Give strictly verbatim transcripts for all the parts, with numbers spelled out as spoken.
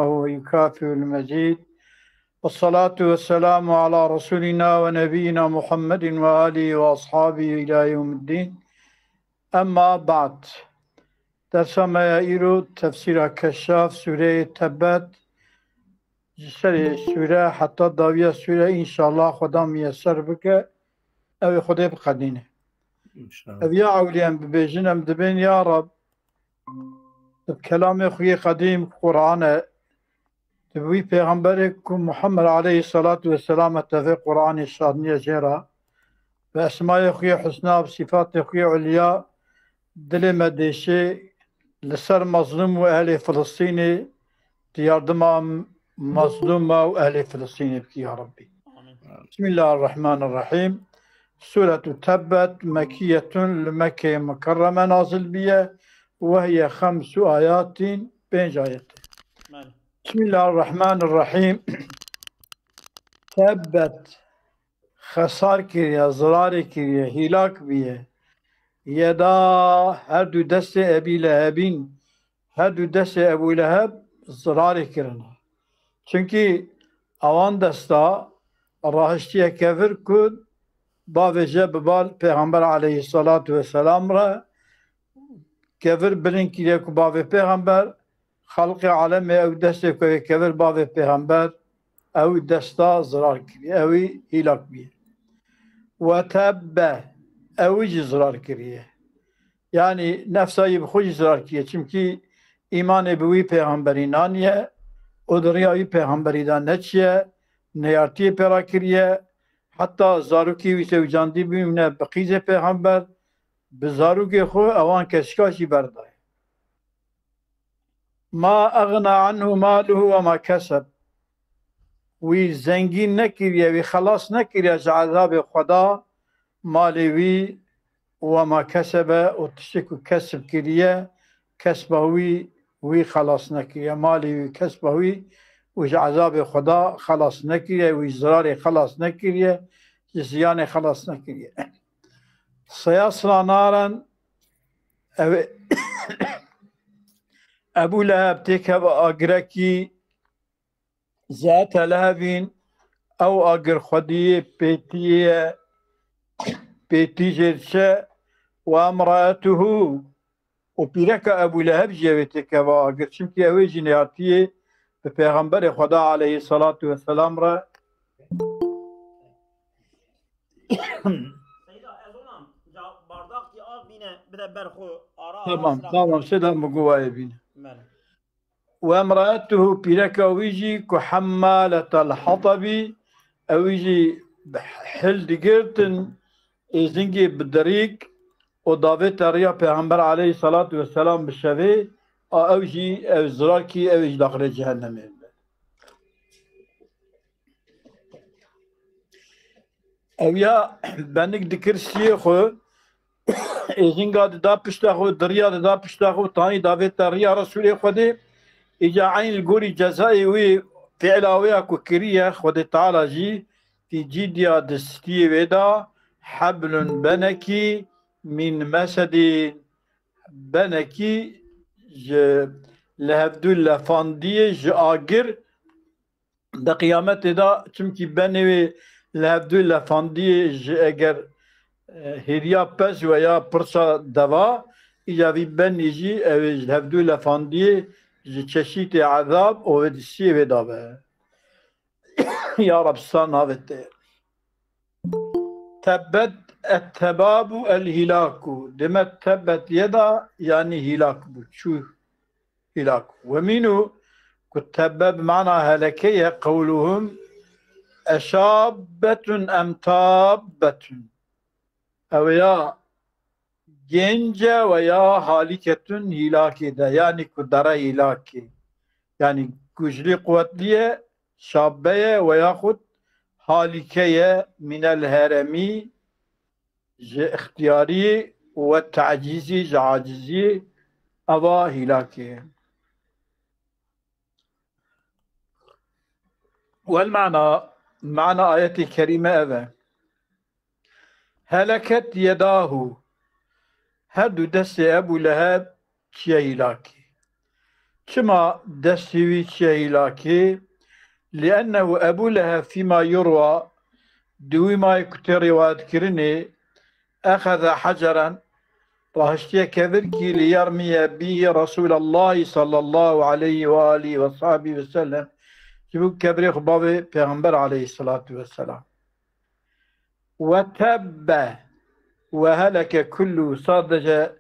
ويكافئ المزيد. والصلاة والسلام على رسولنا ونبينا محمد وآله وأصحابه إلى يوم الدين. أما بعد. Dersa me ya îro tefsîra Keşşaf, sûreyê Tebbet, ji serê sûre heta dawiya sûre, înşallah Xweda miyeser bike, ew ê Xwedê biqedîne. Înşallah. Ev ya ewlî em bibêjin, em dibên, ya Rab, bi kelamê xwe yê qedîm, Quran e, tu bi wî pêxemberê ku Muhammed aleyhisselatu vesselam e, tevê Quranê şandiye jê re, bi esmayê xwe yê husna, bi sîfatê xwe yê ulya, dilê me dêşê li ser mezlûm û ehlê Filistînê, tu yardima mezlûma û ehlê Filistînê bikî, ya Rabbî. Amîn. Bismillahirrahmanirrahîm. Sûretu Tebbet, Mekkiyetun, li Mekkeyê Mukerreme nazil bûye, we hiye xemsu ayatîn, pênc ayet e. Belê. Bismillahirrahmanirrahîm. Tebbet, xesar kiriye, zirarê kiriye, hîlak bûye. Yeda, her du destê Ebî Lehebîn, her du destê Ebû Leheb zirarê kirine. Çimkî ewan desta rahiştiye kevir ku bavêje bi bal Pêxember aleyhisselatu vesselam re, kevir bilind kiriye ku bavê Pêxember, xelqê alemê ew destê ku yê kevir bavê Pêxember, ew desta zirar kiriye, ewî hîlak bûye. We tebbe, ewî jî zirar kiriye. Yanî nefsa yî bi xwe jî zirar kiriye. Çimkî îmanê bi wî pêxemberî naniye û di riya wî pêxemberî de neçiye, neyartiyê pê re kiriye. Heta zarokê wî sewcandî bimîne bi qîzê pêxember, bi zarokê xwe ewan kesika jî berdaye. Ma eğna anhu maluhu ve ma keseb. Wî zengîn nekiriye, wî xelas nekiriye ji ezabê Xweda, malê wî, ve ma kesebe, û tiştê ku kesb kiriye, kesba wî, wî xelas nekiriye. Malê wî, kesba wî, wî ji ezabê Xweda xelas nekiriye, wî zirarê xelas nekiriye, ji ziyanê xelas nekiriye. Seyasla naran, ev Ebû Leheb têkeve agirekî, zate lehevîn, ew agir xwediyê pêtiyê ye, pêtî jê diçe, we emraetuhu, û pîreka Ebû Leheb jî ew ê têkeve agir, çimkî ew ê jî neyartiyê bi Pêxemberê Xweda aleyhisselatu vesselam re. Seyda, ez ona ca bardakî av bîne, bide ber xwe ara. Tamam, tamam, sê de min got wayê bîne. Belê. Ve emraetuhu, pîreka wî jî ku hemmaletel hatabî, ew jî hil digirtin, êzingê bi dirîk û davête riya Pêxember aleyhisselatu vesselam bi şevê, a ew jî ew zirakî, ew jî daxilê cehennemê be. Ew ya benik dikir siyê xwe, êzinga dida pişta xwe, diriya dida pişta xwe, tanî davête riya Resûlê Xwedê, îca eyn li gorî cezayê wî, fiila wê ya ku kiriye, Xwedê Teala jî tî cîdiya distiyê wê da, heblun benekî min mesedî, benekî ji lehevdû lefandiyê ji agir, di qiyametê de, çimkî benê wê lehevdû lefandiyê ji eger, e, hêriya pez we ya pirça deva, îca vî benî jî ew ê ji lehevdû lefandiyê ji çeşîtê ezab û wê distiyê wê dabe. Ya Rab, sa navê te. Tebbet, ettebabu, el hîlaku. Dime tebbet yeda, yanî hîlak bû, çû hîlak. Ve mînû ku tebbe bi mana heleke ye, qewluhum eşabbetun em tabbetun. Ew ya gênc e we ya halîketun hîlakê de, yanî ku dere hîlakê. Yanî guclî quwetlî ye, şabbe ye we yaxud halîke ye, minel heremî, ji ixtiyarî, we tacîzî, ji acizî, eva hîlakê ye. Wel mana, mana ayetê kerîme ev e. Heleket yedahu. Her du destê Ebû Leheb çiye hîlakê. Çima destê wî çiye hîlakê? لأنه أبو لهب فيما يروى, di wî mayê ku tê rîwayetkirinê, أخذ حجرا, rahiştiye kevirkî, ليرمي به رسول الله صلى الله عليه وآله وصحبه وسلم, ji bo kevirê xwe bavê Pêxember aleyhissalatu vesselam. وتب وهلك كله, sadece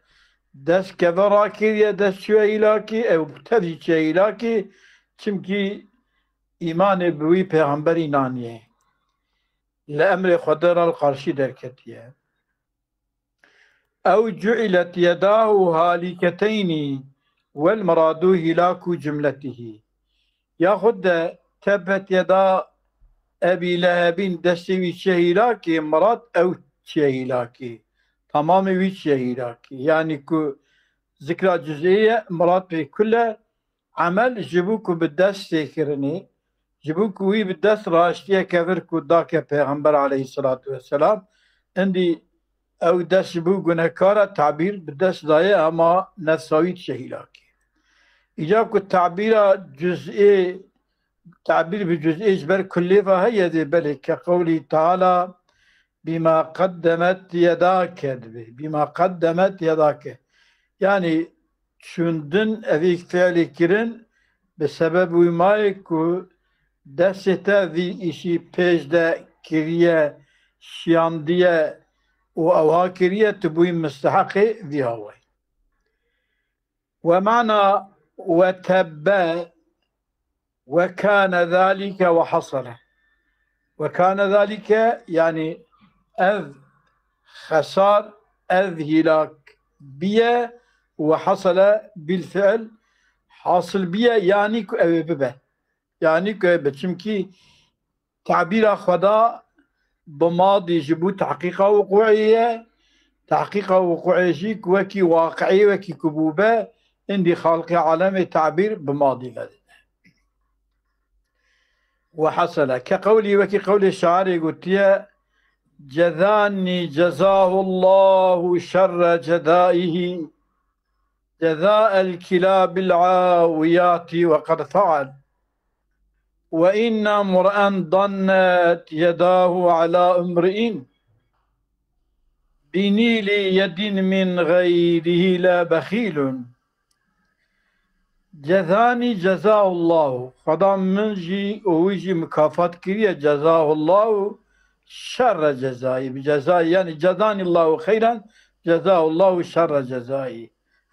dest keve rakiriye, dest çûye hîlakî, ew tev jî çûye hîlakî, çimkî îmanê bi wî pêxemberî naniye. Li emrê Xwedê re li qarşî derketiye. أو جعلت يداه هالكتين والمراد هلاك جملته. Yaxud de tebbet yeda Ebî Lehebîn, destê wî çiye hîlakê, mirad ew çiye hîlakê. Tamamê wî çiye hîlakê. Yanî ku zikra cuz'ê ye, mirad pê kul e, emel ji bo ku bi dest tê kirinê, ji bo ku wî bi dest raştiye kevir ku dake Pêxember aleyhisselatu vesselam, indî ew dest ji bo gunehkara tabîr bi dest daye, ama nefsa wî diçe hîlakê. Îca ku tabîra cuz'ê, tabîr bi cuz'ê ji ber kullê ve heye dê, belê ke qewlî Teala, bîma qeddemet yedake dibe. Bîma qeddemet yedake. Yanî çûndin evî fiilî kirin, bi sebeb wî mayê ku destê te vî îşî pêş de kiriye, şiyandiye û ewha kiriye, tu bûyî misteheqê vî awayî. Ve mana ve tebbe ve kâne zalike ve hasale. Ve kâne zalike, yanî ev xesar, ev hîlak biye, ve hasale bil fiil, hasil biye, yanî ku ew ê bibe. Yanî ku ew ê bibe. Çimkî tabîra Xweda bi madî ji bo tehqîqa wuqûê ye, tehqîqa wuqûê jî ku wekî waqi'î, wekî ku bûbe, indî Xaliqê alemê tabîr bi madî vedide. Ve hasele. Ke qewlî, wekî qewlê şairê gotiye, cezani cezahullahu şerre cezaihi, cezael kilabil awiyati ve qad faal. Ve inna mur'en dannet yedahu ala imri'in binîlî yedîn min xeyrîhî le bexîlun. Cezanî cezaullahu. Xweda min jî û wî jî mukafat kiriye. Cezaullahu şerre cezayî. Bi cezayî, yanî cezanîllahu xeyran, cezaullahu şerre cezayî.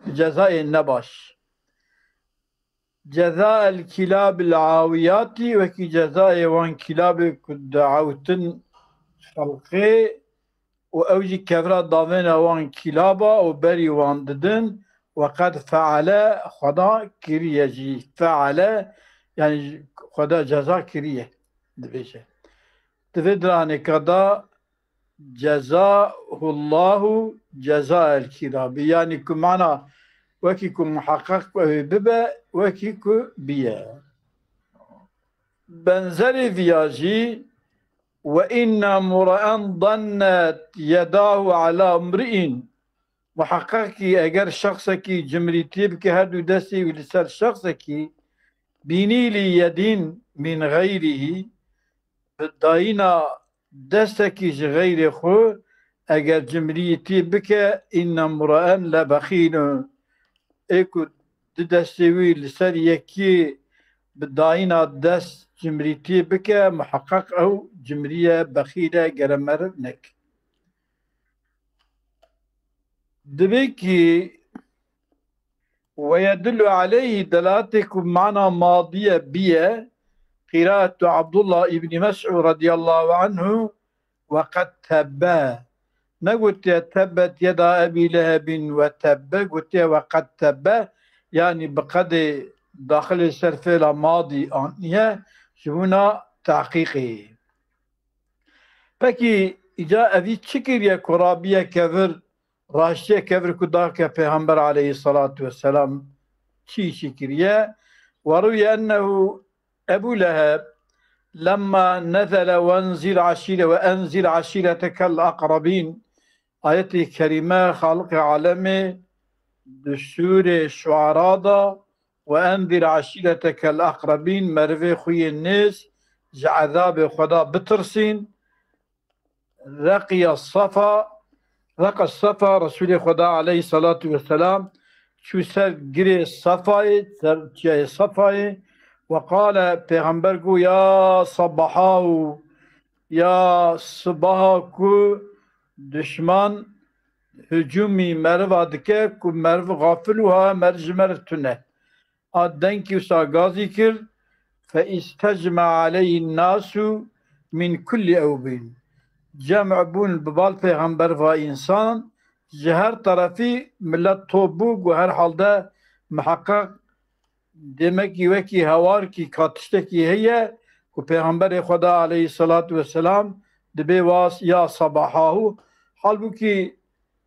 Bi cezayê nebaş. Ceza el kîlabil awiyatî, wekî cezayê wan kîlabê ku diawtin xelqê û ew jî kevra davêne wan kîlaba û berî wan didin, we qed feale, Xweda kiriye jî. Feale, yanî Xweda ceza kiriye, dibêje. Di vê diranêka de cezahullahu cezael kîlabî. Yanî ku mana wekî ku muheqeq ku ew ê bibe, wekî ku biye. Benzerê viya jî, "Ve inne mura'en dannet yedahu ala mri'in." Muheqeqî eger şexsekî cimrîtî bike her du destê wî li ser şexsekî, bînî lî yedîn min xeyrîhî, bi dayîna destekî ji xeyrê xwe eger cimrîtî bike, inne muraen le bexîlun. Ê ku di destê wî li ser yekî bi dayîna dest cimrîtî bike, muheqeq ew cimrî ye, bexîl e, gere meriv neke. Divê kî ويدل عليه, delatê ku mana madiye biye, qîraetu Abdullah ibn Mes'ud radiyallahu anhu, "Ve qed tebbe." Negotiye "Tebbet yeda Ebî Lehebin ve tebbe", gotiye "Ve qed tebbe", yanî bi qedê daxilê ser fêla madî aniye, ji bona tahqîqê. Pekî îca evî çi kiriye ku rabiye kevir, raştiye kevir ku dake Pêxember aleyhissalatu vesselam çi îşî kiriye? Ve ruye ennehu Ebu Leheb lemma nezele ve enzir aşire ve enzir aşiretekel akrabîn. Ayetê kerîme Xaliqê alemê di sûrê Şuara de وأنذر عشيرتك الأقربين, merivê xwe yên nêz ji ezabê Xweda bitirsîn. Reqiya Safa, reqa Safa, Resulê Xweda aleyhissalatu vesselam çû ser girê Safayê, ser çiyayê Safayê, ve qale, Pêxember got, ya sabahahu, ya sibaha ku dişman hicûmî meriva dike, ku meriv xafil û ha meriv ji meriv tune. A dengkî wisa gazî kir, fe îstecme aleyhî nasu min kulli ewbîn. Cem bûn bi bal pêxember va însan, ji her terefî millet top bû, ku her halde miheqeq demekî wekî hewarkî ka tiştekî heye, ku pêxemberê Xweda aleyhissalatu vesselam dibê was ya sabahahu, halbûkî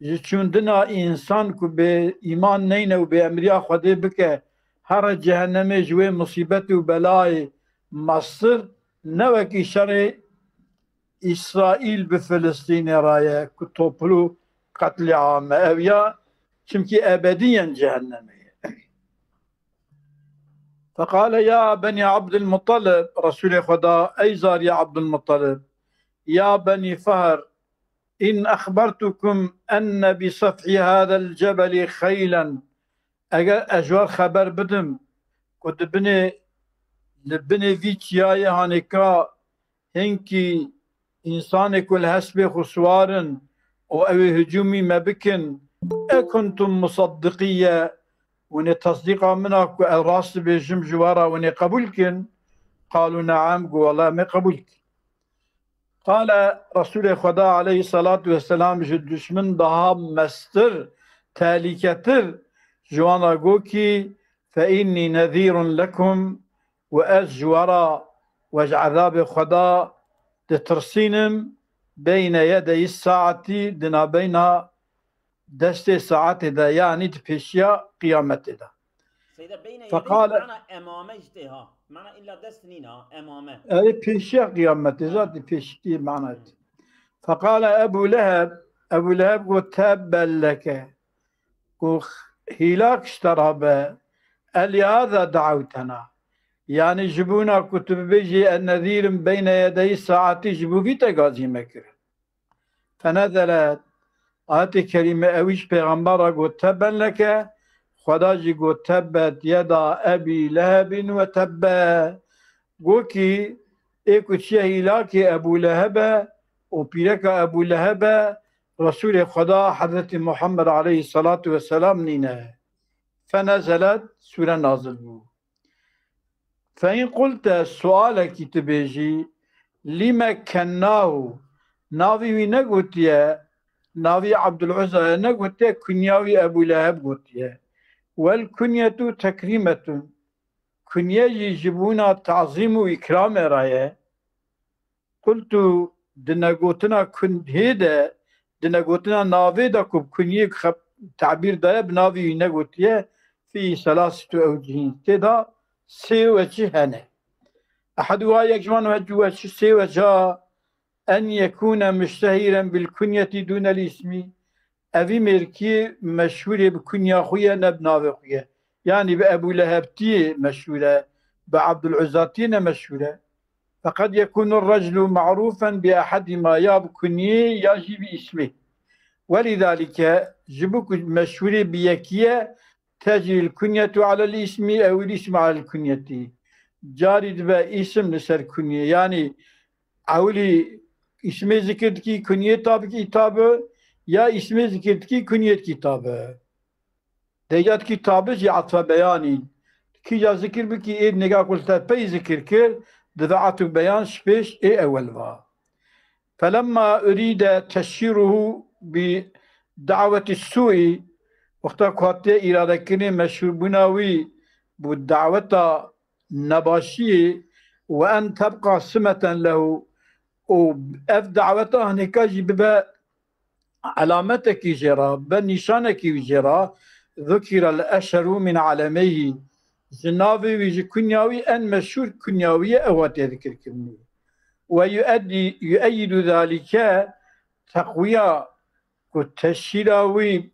ji çûndina însan ku bê îman neyne û bê emriya Xwedê bike, here cehennemê ji wê musîbet û belayê mestir, ne wekî şerê Îsraîl bi Filistînê re ye ku toplu qetlîam e. Ev ya çimkî ebediyen cehennemê ye. Feqale ya benî Abdulmuttalib, Resulê Xweda, ey zariyê Abdulmuttalib, ya benî Fehr, in exbertukum enne bi sefhi hadel cebelî xeylen, eger ez ji wan xeber bidim ku di binê, li binê vî çiyayê hanêka hinkî însanê ku li hespê xwe siwar in û ew ê hicûmî me bikin, ekuntum musaddiqîye, hûn ê tesdîqa min a ku ez rast dibêjim ji we re, hûn ê qebûl kin? Qalû neam, got, wela em ê qebûl kin. Qale, Resulê Xweda aleyhissalatu vesselam ji dişmin daha mestir, tehlîketir ji wan re got kî, fe innî nezîrun lekum, û ez ji we re we ji ezabê Xweda ditirsînim, beyne yedeyî saetî, di navbeyna destê saetê de, yanî di pêşiya qiyametê de. Seyde beyne yedeyî Feqale mana emame jî tê ha. Mana illa dest nîne ha, emame. Ew ê pêşiya qiyametê, zatî pêşikî mana tê. Feqale Ebu Leheb, Ebu Leheb got, tebben leke. Got, hîlak ji te re be. Elihâza da'awtena. Yanî ji bona ku tu bibêjî, en nezîrim beyne yedeyî saetî, ji bo vî te gazî me kir. Fenezelet, ayetê kerîme ewî ji pêxember re got, tebben leke, Xweda jî got, tebbet yeda Ebî Lehebîn we tebbe. Got kî, ê ku çiye hîlakê Ebû Leheb e û pîreka Ebû Leheb e, Resûlê Xweda Hezretî Muhammed aleyhissalatu vesselam nîne. Fenezelet, sûre nazil bû. Fe in qulte, sualekî tu bêjî, lîme kennahu, navî wî negotiye, navî Abdul Uzza ye negotiye, kunya wî Ebû Leheb gotiye. Wel kunyetu tekrîmetun, kunye jî ji bona tazîm û îkramê re ye. Qultu, di negotina kunyê de, di negotina navê de ku bi kunyê xeb-, tabîr daye, bi navê wî negotiye, fî selasetu ewcihîn. Tê de sê weçî hene. Eheduha, yek ji wan weçî, weçî, sê weca, en yekûne muştehiren bil kunyetî dûnel îsmî. Evî mêrkî meşhûrê bi kunya xwe ye, ne bi navê xwe ye. Yanî bi Ebû Lehebtiyê meşhûr e, bi Abdul Uzzatiyê ne meşhûr e. Feqed yekûnur reclu ma'rûfen bi ehedîma, ya bi kunyê ya jî bi îsmê. Welîdalike, ji bo ku meşhûrê bi yekî ye, tecrîl kunyetu alel îsmî ewil îsmî alel kunyetî. Carî dibe îsim li ser kunyê. Yanî ewilî îsmê zikir dikî, kunyê tabikî tabi, ya îsmê zikir dikî, kunyê dikî tabi. Deyya dikî tabi jî etfe beyanî. Kîja zikir bikî, ê nêga ku li te pey zikir kir, dibe etf beyan ji pêş ê ewel va. Felemma urîde teşhîruhu bi da'wetî sûî, wexta ku hatiye îradekirinê meşhûrbûna wî bi daweta nebaşiyê, we en tebqa simeten lehu, û ev daweta hinêka jî bibe elametekî jê re, bibe nîşanekî wî jê re, zukirel eşheru min alemeyhî, ji navê wî, ji kunya wî en meşhûr kunya wî ye, ew hatiye zikirkirinê. Ve yueddî-, yueyyidû zalike, teqwiya ku teşhîra wî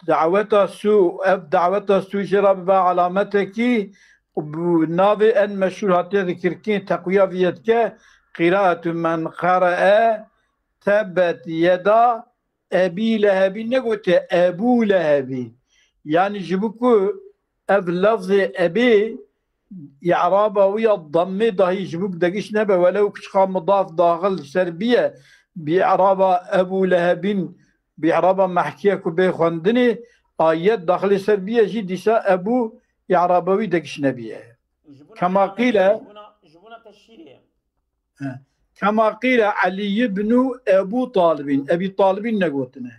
daweta sû, ev daweta sû jê re bibe alametekî û bi navê en meşhûr hatiye dikirkîn teqwiya vî ye dike, qîraetu men qere'e tebbet yeda Ebî Lehebî negote, Ebû Lehebî. Yanî ji bo ku ev lafzê ebê î'raba wî ya dammê dahî ji bo ku degiş nebe, welew ku çiqa mudaf daxil li ser biye, bi î'raba Ebû Lehebîn, bi î'raba mehkî ye ku bê xwendinê, a yed daxilê ser biye jî dîsa Ebû î'raba wî degiş nebiye. Ji bona Kema qîle, ji bona, ji bona teşhîrê ye. He. Kema qîle Elî ibnû Ebû Talibîn, Ebî Talibîn negotine.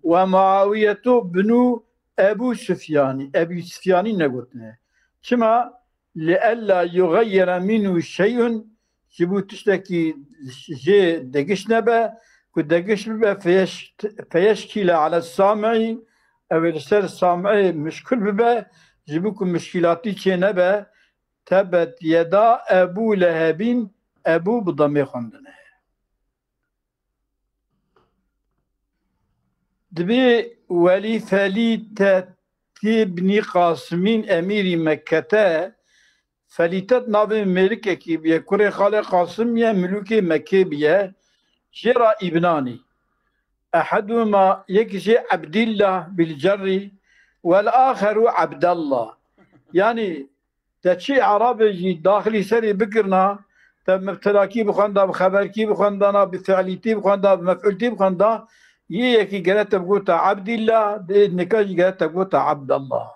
We Muawiyetu bnû Ebû Sufyanî, Ebî Sufyanî negotine. Çima? Li ella yuxeyyere mînû şey'un, ji bo tiştekî jê degiş nebe, ku degiş bibe feyeş-, feyeşkîle ale sam'î, ew ê li ser sam'ê muşkil bibe, ji bo ku muşkîlatî çê nebe, tebet yeda Ebû Lehebîn, Ebû bi damê xwendine. Dibê Welî Felîtet îbnî Qasimîn emîrî Mekkete, Felîtet navê mêrikekî bûye, kurê xalê Qasim ye, milûkê Mekkê bûye, jê re îbnanî. Ehedûma, yekî jê Ebdîllah bil cerrî, wel axeru Ebdallah. Yanî te çi Erabê jî daxilî serî bikirina, te mibtilakî bixwenda, bi xeberkî bixwendana, bi fiilîtî bixwenda, bi mef'ultî bixwenda, yê yekî gere te bigota Ebdîllah, dê nika jî gere te bigota Ebdallah.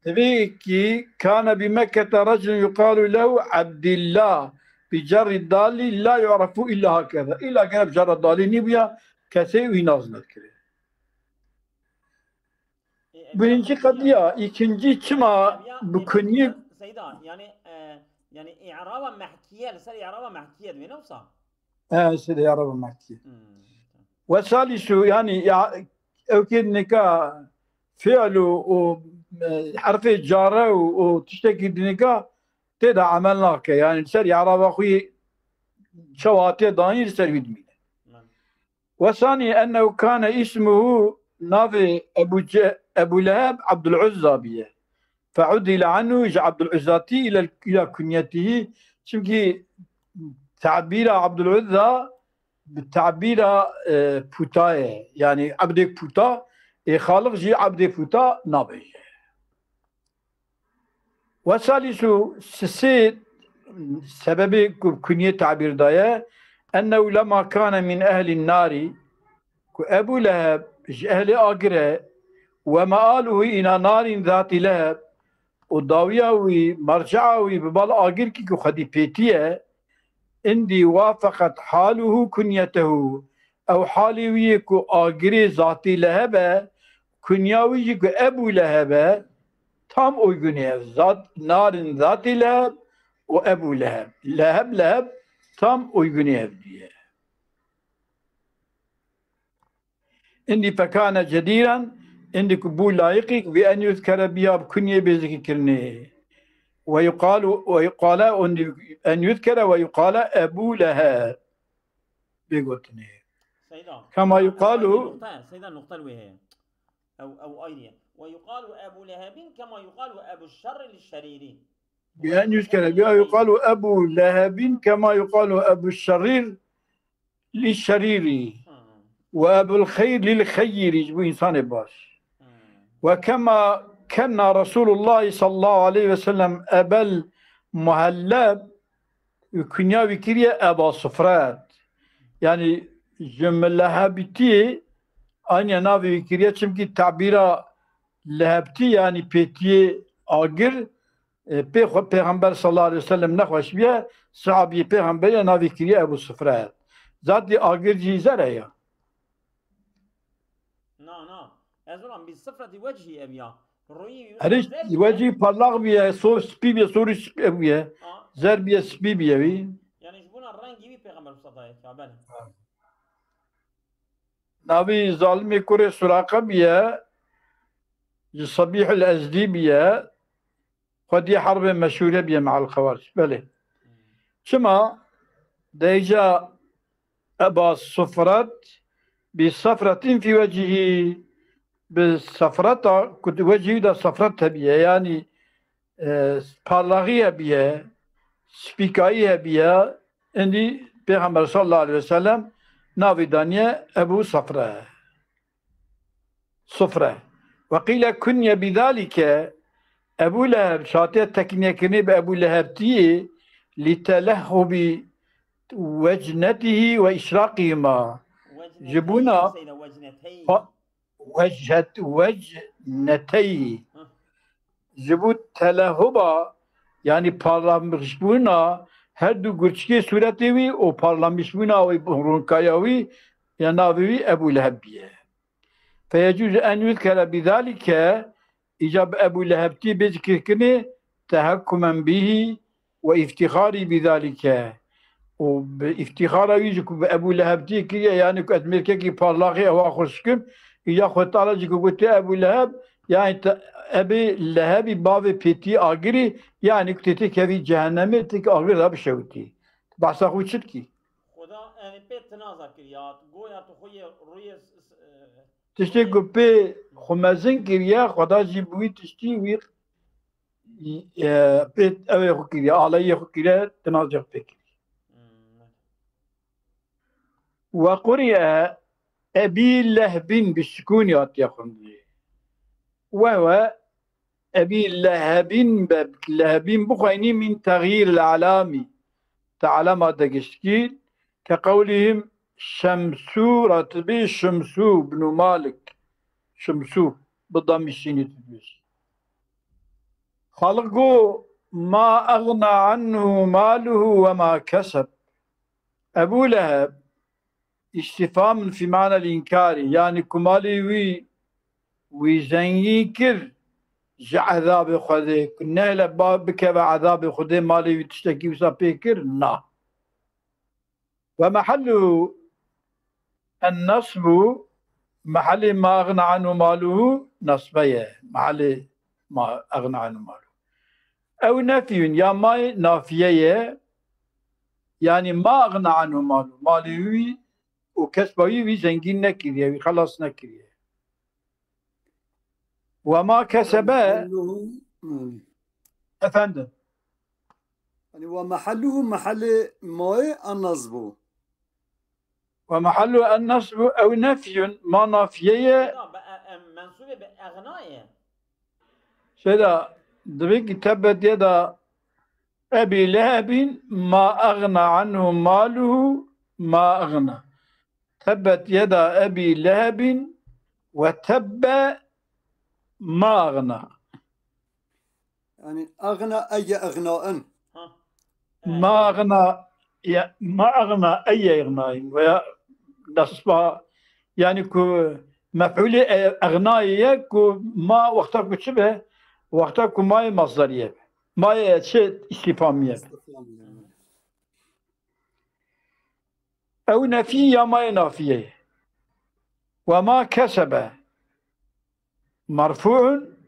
Divê kî kane bi Mekkete reculun yuqalu lehu Ebdîllah, bi cerrî dalî la yu'refu illa hakeza. Îlla gere bi cerra dalî nîbûya, kesê wî nas nedikirê. Birinci qediya, ikinci çima bi kunyê Seyda, yani, e, yani i'raba mehkiye, li ser i'raba mehkiye divê ne wisa? He, ser i'raba mehkiye. Hmm. Ve salisu, yani, ya, ew kê nika fiil û, û, e, herfê care û, û tiştekî dinika tê de emel nake. Yani, ser i'raba xwe çawa hatiye danî, li ser wî dimîne. Ve sanî ennehu kane ismuhu, navê Ebu Ce-, Ebu Leheb Abdul Uzza biye. Feudile anhu, ji Abdul Uzzatî ile, ila kunyetihî. Çimkî tabîra Abdul Uzza bi tabîra, e, puta ye. Yani ebdêk puta, ê xaliq jî ebdê puta nabêje. Ve salisu, sisê sebebê ku kunyê tabîr daye, ennehu lema kane min ehlin narî, ku Ebu Leheb ji ehlê agir e, ve mealuhu ila narîn zatî leheb, û dawiya wî, mercea wî bi bal agirkî ku xwedî pêtî ye, indî wafeqet haluhu kunyetehu, ew halê wî yê ku agirê zatî Leheb e, kunya wî jî ku Ebû Leheb e, tam uygunê ev. Zat, narin zatî Leheb û Ebû Leheb. Leheb, Leheb tam uygunê ev diye. Indî fekane cedîran, indî ku bû layiqî bi en yuzkere biya bi kunyê bê zikirkirinê. Ve yuqalu, ve yuqale, indî en yuzkere ve yuqale Ebû Leheb. Bê gotinê. Seyda. Kema yuqalu. Nokta, Seyda, nokta li wê heye. Ew, ew ayrı ye. Ve yuqalu Ebu Lehebin kema yuqalu Ebu Şerri li Şeriri. Bi en yuzkere biya yuqalu Ebu Lehebin kema yuqalu Ebu Şerir li Şeriri. Hı. Ve Ebul Xeyr lil Xeyri, ji bo insanê baş. Hı. Ve kema kenna Resulullah sallallahu aleyhi ve sellem Ebel Muhelleb, kunya wî kiriye Eba Sufret. Yani ji milehebitî aniye navê wî kiriye, çimkî tabîra lehebtî, yani pêtiyê agir, e, pê xwe Pêxember sallallahu aleyhi ve sellem nexweş biye, sahabiyê Pêxemberê navê kiriye Ebu Sufret. Zatî agir jî zer e ya. Na, na. Ez ulan bi sifreti wecihî ev ya. Rûyî wî Herî zer bîye. Wecihî parlaq bîye, sor spî bîye, sorî spî bûye. Ha. Zer bîye, spî bîye wî. Yani ji bona rengî wî Pêxember wisa daye ya, belê. Ha. Navî zalimê kurê Suraqe bîye, ji Sabîhul Ezdî bîye. Xwedî herbê meşhûre bîye me'al Xewarij. Belê. Çima? Deyca Eba Sufret bi sefretin fî wecihî. bi sefreta, ku di wecihî de sefret hebiye, yanî, e, parlaxî hebiye, spîkayî hebiye, endî Pêxember sallallahu aleyhi ve sellem navê daniye Ebû Sefre. Sufre. Ve qîle kunye bidalike, Ebû Leheb şatiye tekniyekirinê bi Ebû Lehebtiyê, li telehhubî wecnetihî ve işraqihima. Ji bona pa-, wechet-, wecneteyî. Ji bo telehuba, yanî parlamişbûna her du gurçikê sûretê wî û parlamişbûna wî, rûnkaya wî, ya navê wî Ebû Leheb biye. Feyecûz en yuzkere bidalike, îca bi Ebû Lehebtî bê zikirkirinê, tehekkumen bihî ve îftîxarî bidalike. Û bi îftîxara wî jî ku bi Ebû Lehebtî kiriye, yanî ku ez mêrkekî parlaxê ewa xweş kim, îca Xwedê Teala jî ku gotiye Ebû Leheb, yanî te, Ebê Lehebî bavê pêtî agirî, yanî ku tê têkevî cehennemê, têkî agir de bişewitî. Behsa xwe çi dikî? Xweda, yanî pê tinaza kiriye, goya tu xwe yê rûyê s-, s-, e, Tiştê ku pê xwe mezin kiriye, Xweda jî bi wî tiştî wî, e, pê ew ê xwe kiriye, aleyê xwe kiriye, tinazê xwe pê kiriye. Hmm. Ve quriye Ebî Lehbîn bi sukûnî hatiye xwendinê. Wehwe Ebî Lehebîn be, Lehebîn bixweyînî min texyîr el alamî. Te alama de giştkî, ke qewlihim Şemsû, ratibî Şimsû bnu Malik. Şimsû, bi damî şînî dibêjî. Xaliq got, "Ma eğna anhu maluhu ve ma keseb." Ebû Leheb, îstîfam fî manel înkarî, yanî ku malê wî, wî zengîn kir ji ezabê Xwedê, ku nehle ba-, bikeve ezabê Xwedê, malê wî tiştekî wisa pê kir, na. Ve mehellu en nasbu, mehelê ma eğna anhu maluhu nasbe ye. Mehelê ma eğna anhu maluhu. Ew nefyun, ya mayê nafiye ye, yanî ma eğna anhu maluhu, malê wî û kesba wî, wî zengîn nekiriye, wî xelas nekiriye. Ve ma kesebe, Mehalluhu, hmm. Efendim? Yanî ve mehalluhu, mehalê mayê en nasbu. Ve mehallu en nasbu ew nefyun, ma nafiye ye. Be, e, e, mensûbê bi eğna ye. Şeyda, divê ki tebbet yeda Ebî Lehebîn ma eğna anhu maluhu ma eğna. Tebbet yeda Ebî Lehebîn ve tebbe ma eğna. Yanî eğna eye eğnaen. Ha. Ma eğna, ya, ma eğna eye eğnain veya nasba, yanî ku mef'ulê e-, eğnayê ye ku ma wexta ku çi be, wexta ku mayê masderiye be. Mayê çi, îstîfamiye be. Ew nefî ya mayê nafiye ye. Ve ma kesebe merfu'un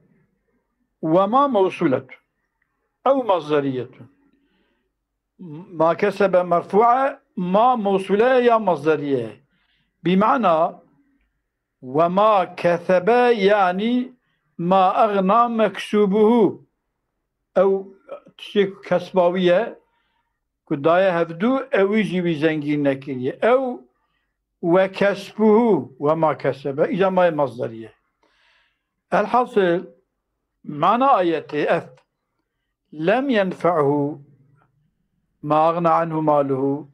ve ma mewsuletun. Ew masderiyetun. Ma kesebe merfu'e, ma mewsule ya masderiye. Bi mana ve ma kesebe, yanî ma eğna meksubuhu. Ew tiştê ku kesba wî ye, ku daye hevdû, ew jî wî zengîn nekiriye. Ew ve kesbuhu ve ma kesebe. Îca mayê masderî ye. Elhasil, mana ayetê ev. Lem yenfe'hu ma agna anhu maluhu.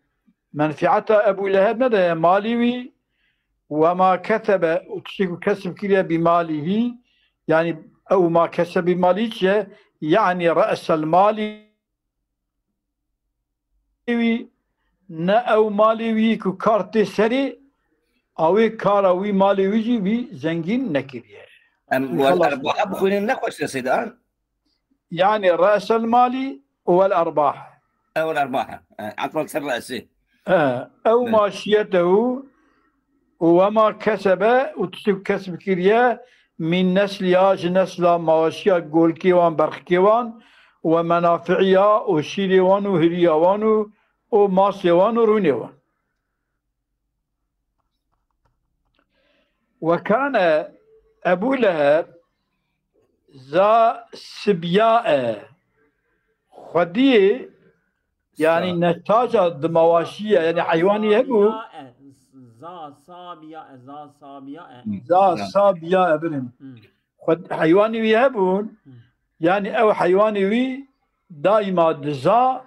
Menfiata Ebu Leheb nedaye malî wî. Ve ma kesebe, û tiştê ku kesb kiriye bi malihî, yanî ew ma kesebe bi malî çi ye? Yanî re'sel malî wî, ne ew malê wî ku kar tê serê, awê kara wî, malê wî jî wî zengîn nekiriye. Em Wî wel xelas erbaha nekiriye. Bixwînin ne xweş e Seyda? Yani re'sel malî û wel erbah. Ew erbah. E, etfak ser re'sê. E, ew Ne. Maşiyetehu û wema kesebe û tiştê ku kesb kiriye, min nesliha, ji nesla maşiya golkê wan, berxikê wan, we menafi'iha û şîrê wan û hiriya wan û, û masê wan û rûnê wan. Ve kane, Ebu Leheb za sibya e. Xwediyê, yani, netaca dimawaşî ye, yani, heywanî hebû. Sabiya e, za sabiya e, za sabiya e. Za sabiya e, birin. Hmm. Xwed-, heywanî wî hebûn. Hmm. Yani, ew heywanî wî daîma diza,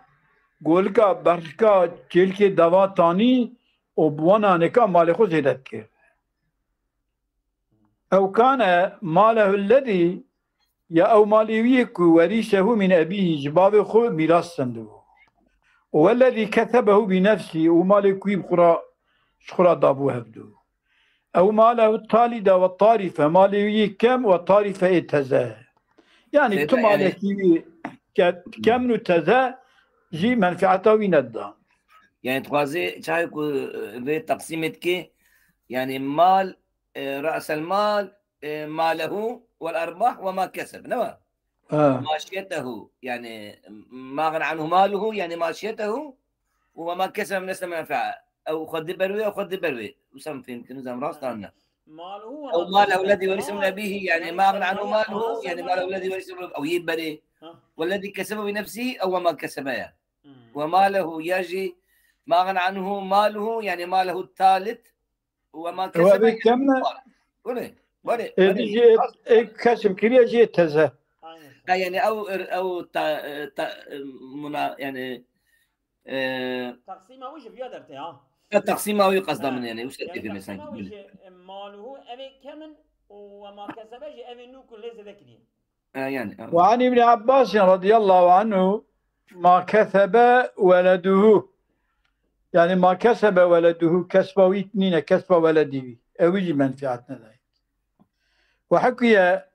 golika berxika çêlkê deva tanî û bi wan anêka malê xwe zêde dikir. Ew kane malehu lezî, ya ew malê wî yê ku werîsehu min ebîhî, ji bavê xwe mîras stendibû. Û wellezî kesebehu bi nefsî, û malê ku wî bi xwe re, ji xwe re dabû hevdû. Ew malehu talî de we tarîfe, malê wî yê kem we tarîfe ê teze. Yani tu malekî wî ke-, kemn û teze jî menfieta wî nedida. Yani dixwazê çaye ku, e, vê teqsîmê dikê, yani mal, e, ra'sel mal, e, malehu vel erbah ve ma keseb, ne wa? Ha. Maşiyetehu, yani ma g'ene anhu maluhu, yani maşiyetehu, ve ma kesebe min esne menfea. Ew xwe di ber wê, ew xwe di ber wê. Wisa min fêm kirin, zam rast an ne. Maluhu ve Ew ma malehu kesebe. Lezî werise min ebîhî, yani ma g'ene anhu maluhu, yani malehu lezî werise min, ew yê berê. Ha. Wellezî kesebe bi nefsî, ew ve ma kesebe ya. Hmm. Ve malehu ya jî ma g'ene anhu maluhu, yani malehu talit, Ve ma Ew kesebe evê kem ne? Were, were, Êdî were. Jî ê, ê kesb kiriye jî ê teze. Aynen. Ha, yani ew, ew ta, ta, muna, yani, e, Taksîma wî ji viya derte ha. Ya taksîma wî qasda min yani, wisa Yani têkê me taksîma sanki. Wî ji, e, maluhu evê kemin û ve ma kesebe jî evê nû ku lê zêde kiriye. E, yani, e. Ve an İbni Abbas radıyallahu anhu ma kesebe veleduhu. Yani ma kesebe veleduhu, kesba wî nîne, kesba weledî wî. Ew jî menfiat nedayê. Ve hukiye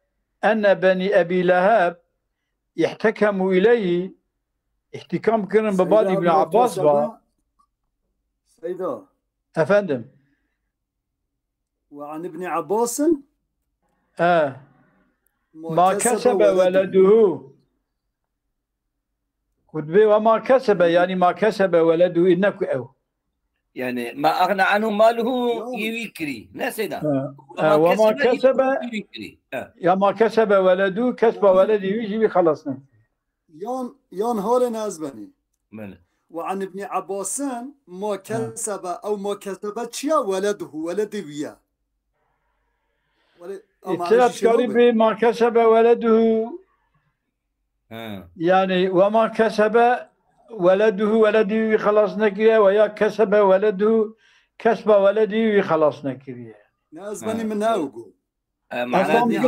enne beni Ebi Leheb ihtekemu ileyhi, ihtikam kirin bi bad Seyda, İbni Abbas va. Seyda. Efendim. Ve an İbni Abbasin. He. Ma kesebe veleduhu. Ku dibê ve ma kesebe, yani ma kesebe veleduhu, ne ku ew. Yani ma aghna anhu maluhu yê wî kirî. Ne Seyda? He. Ve ma kesebe yê wî kirî. He. Ya ma kesebe veleduhu, kesba weledî wî jî wî xelas nekir. Yan, yan halê ne ez benî. Bele. Ve an İbni Abbasin ma kesebe ew ma kesebe çiya weleduhu, weledê wî ye. Wele, ama Îtira ez jî dikarî şêno bê ma kesebe weleduhu. He. Yani ve ma kesebe weleduhu, weledî wî xelas nekiriye ve ya kesebe weleduhu, kesba weledî wî xelas nekiriye. Ne ez benî min ne ew got. E, mana Efendim,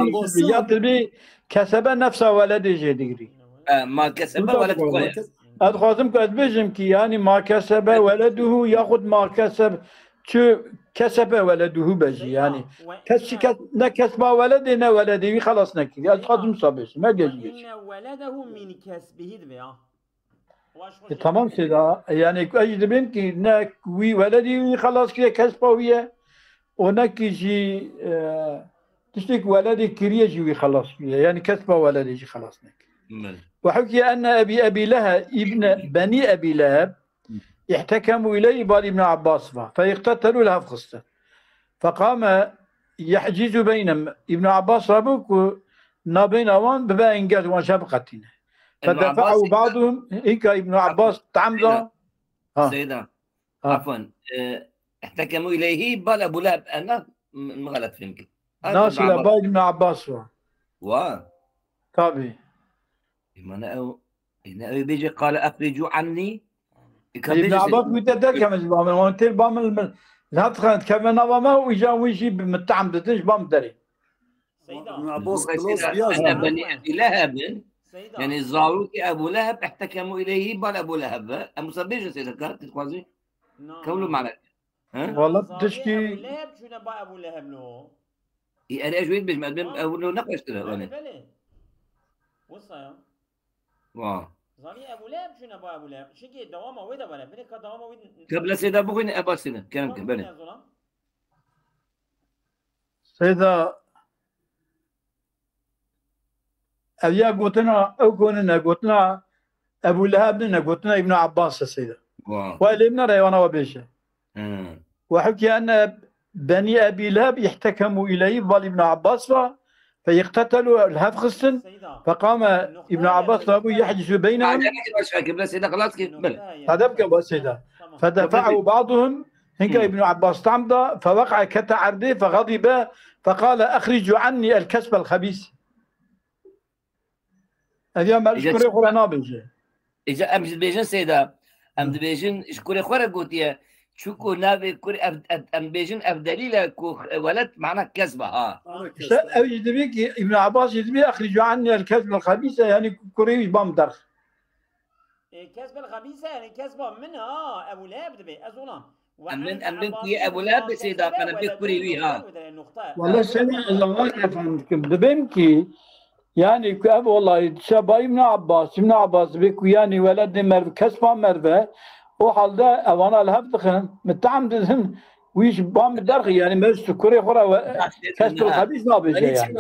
ya dibî kesebe nefsa weledê jê digirî. E, ma kesebe weled xwe ye. Ez dixwazim ku ez bêjim ki, yani ma kesebe weleduhu yaxud ma keseb, çi kesebe weleduhu bejî, yani. Kes çi kes, ne kesba weledê, ne weledê wî xelas nekiriye. Ez dixwazim wisa bêjim, me gêj bêjim. Inne weledehu min kesbihi dibe ya. E, tamam Seyda. E, yani ez jî dibêm ki ne wî weledî wî xelas kiriye, kesba wî ye. O ne ki jî, e, tiştê ki weledê kiriye jî wî xelas kiriye. Yani kesba weledê jî xelas nekiriye. Bele. Ve hukiye enne Ebi, Ebi Leheb, ibne Beni Ebi Leheb, ihtekemu ileyhi bad İbni Abbas va. Fe iqtetelu li hev xiste. Feqame yehcizu beynem. İbn Abbas rabû ku nabeyna wan bibe engel, wan ji hev biqetîne. Fedefe'u ba'duhum, hinka İbn Abbas tam da. Seyda. Ha. Afwan. E, ihtekemu ileyhi bal Ebu Leheb. E, na, m-, m-, xelet fêm kir. Nasıl bal İbn Abbas wa. Wa. Tabii. E, mana ew, e, ne ew bêje, qale africu anni. E, ka Ê, bêje Ibn Abbas sê- wî te derkeve ji ba min, wan têr ba min, min, li hev dixin, dikeve nava me û îca wî jî bi min tehm didin ji ba min derê. Seyda. Ibn Abbas Seyda, biraz diyaza. Ene Benî Ebi Leheb in. Seyda. Yani zarokê Ebu Leheb, ihtekemu ileyhi bal Ebu Leheb ve. Em wisa bêjin Seyda, ka, tu dixwazî? Na, Kewlu na. Malek. He? Wala Zarê tişkî Ebu Leheb çûne ba Ebu Leheb lo. Ê, erê ez wê dibêjim, ez bêm Tamam. Ebu Leheb neqeştire, Belê, yani. Belê. Wisa ya. Wa. Zanî Ebu Leheb çûne ba Ebu Leheb. Çikê dewama wê de were. Binê ka dewama wê de Kebla Seyda bixwîne, Eba Seyda. Kerem ke, Tamam, belê. ne zolam. Seyda, ev ya gotina, ew gonine gotina Ebu Leheb nine, gotina İbn Abbas e Seyda. Wa. Wa lê min re wana wa bêje. Hı. Ve hukiye enne Benî Ebî Leheb ihtekemu ileyhi, bal Îbn Abbas ve, fe iqtetelu, li hev xistin, fe qame Îbn Abbas rabû yehcisu beynehum. Acele ki başka ki, bes êda xelas ki, bele. Hede bike bas êda. Fe defa'u ba'duhum, hinka Îbn Abbas tam da, fe weqa kete erdê, fe gadibe, fe qale, "Exricu anni el kesbel xebîs." Ev ya mer ji Îca kurê xwe re nabêje. Îca em jî dibêjin seyda. Em Hı. dibêjin ji kurê xwe re gotiye. Çuko navê kurê ev, ev, em dibêjin ev delîl e ku, e, weled mana kesb e ha. Ama İşte kesb e. Ev jî dibê ki Îbn Abbas jî dibê "Exricu anni el kesbel xebîse", yani kurê wî ji ba min derx. E, kesb el xebîse, yani kesba min ha, Ebu Leheb dibê. Ez olam. Em bin, em bin ku yê Ebu Leheb bê seyda, qene bê kurê wî ha. Wele seyda ez ava efendim dikim. Dibêm ki, yani ku ev olayî dişe ba Îbn Abbas, Îbn Abbas dibê ku yani weledê merv, kesba merve, o halde evana li hev dixin, min tam didin, wî ji ba min derxî, yani merv ji kurê xwe re we-, kesb el xebîs nabêje yani.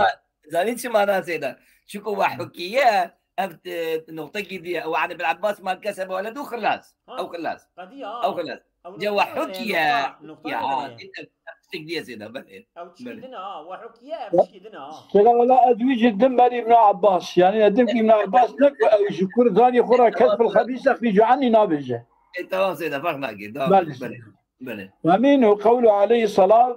Zanî çima na seyda? Çuku we hukiye, ev, e, noqtekî diye. Ew, yani Ibn Abbas mal kesebe weledu xilas. Ha. Ew xilas. Qediya. Ew xilas. Ew Ce noqta we hukiye. Noqta, noqta Ya, ha, diye. Ev, ev tiştek diye seyda, belê. Ew tişkî Belê. Din ha, we hukiye, ev tişkî din ha. Seyda wela ez wî jî dim ber Îbn Abbas. Yani ez dim ki Îbn Abbas ne ku ew ji kur zanî xwe re kesb el xebîs exrîcu anni nabêje. E, tamam seyda, fark nake. Tamam, Belê. Belê. Belê. Ve minhu qewlu aleyhi selam,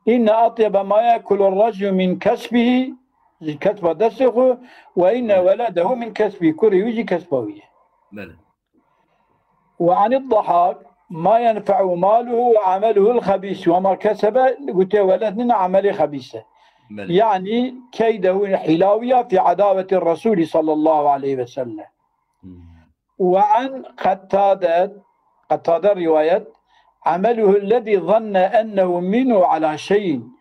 "Inne atyebe ma yekulu raculu min kesbihi", ji kesba destê xwe, "ve inne weledehu min kesbihi", kurê wî jî kesba wî ye. Belê. Ve anid Dahak, "Ma yenfe'u maluhu ve ameluhul xebîs, ve ma kesebe", gotiye weled nîne, emelê xebîs e. Belê. Yani keydehu hilawiya fi adaveti Resulî sallallahu aleyhi ve sellem. Hmm. Ve an Qetade, Qetade rîwayet, "Emeluhu lezî zanne ennehu minhu ala şeyin."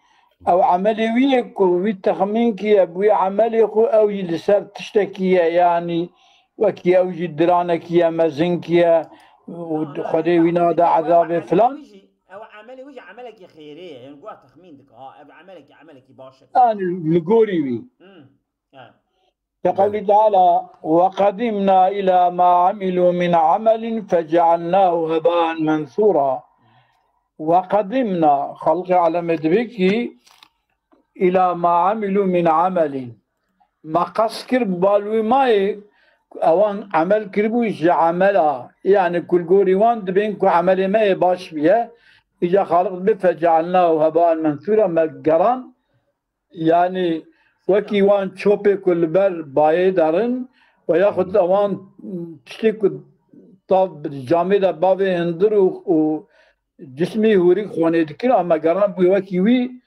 Ew emelê wî ye ku wî texmîn kiye, bi wî emelê xwe ew jî li ser tiştekî ye, yanî wekî ew jî diranekî ye, mezinkî ye, û Xwedê wî nade ezabê filan. Ew emelê wî jî emelekî xêrê ye, yani guha texmîn dike, ha, ev emelekî, emelekî baş e. Yani li gorî wî. Hmm. Yani. Ke qewlî Teala, "Ve qedîmna îlâ mâ amilû min amelin fecealnâhu hebâen mensûrâ." Ve qedîmna, xelqê alemê dibê kî, "îlâ mâ amilû min amelin." Me qest kir bi bal wî mayê, ewan emel kiribû ji emela. Yani ku li gorî wan dibên ku emelê me yê baş bûye. Îca Xaliq dibê, "Fecealnâhu hebâen mensûrâ", me geran, Yani wekî wan çopê ku li ber bayê derin we yaxud ewan tiştê ku tav camê de bavê hindir û, û cismî hûrî xwanê dikir, ama geran bûye wekî wî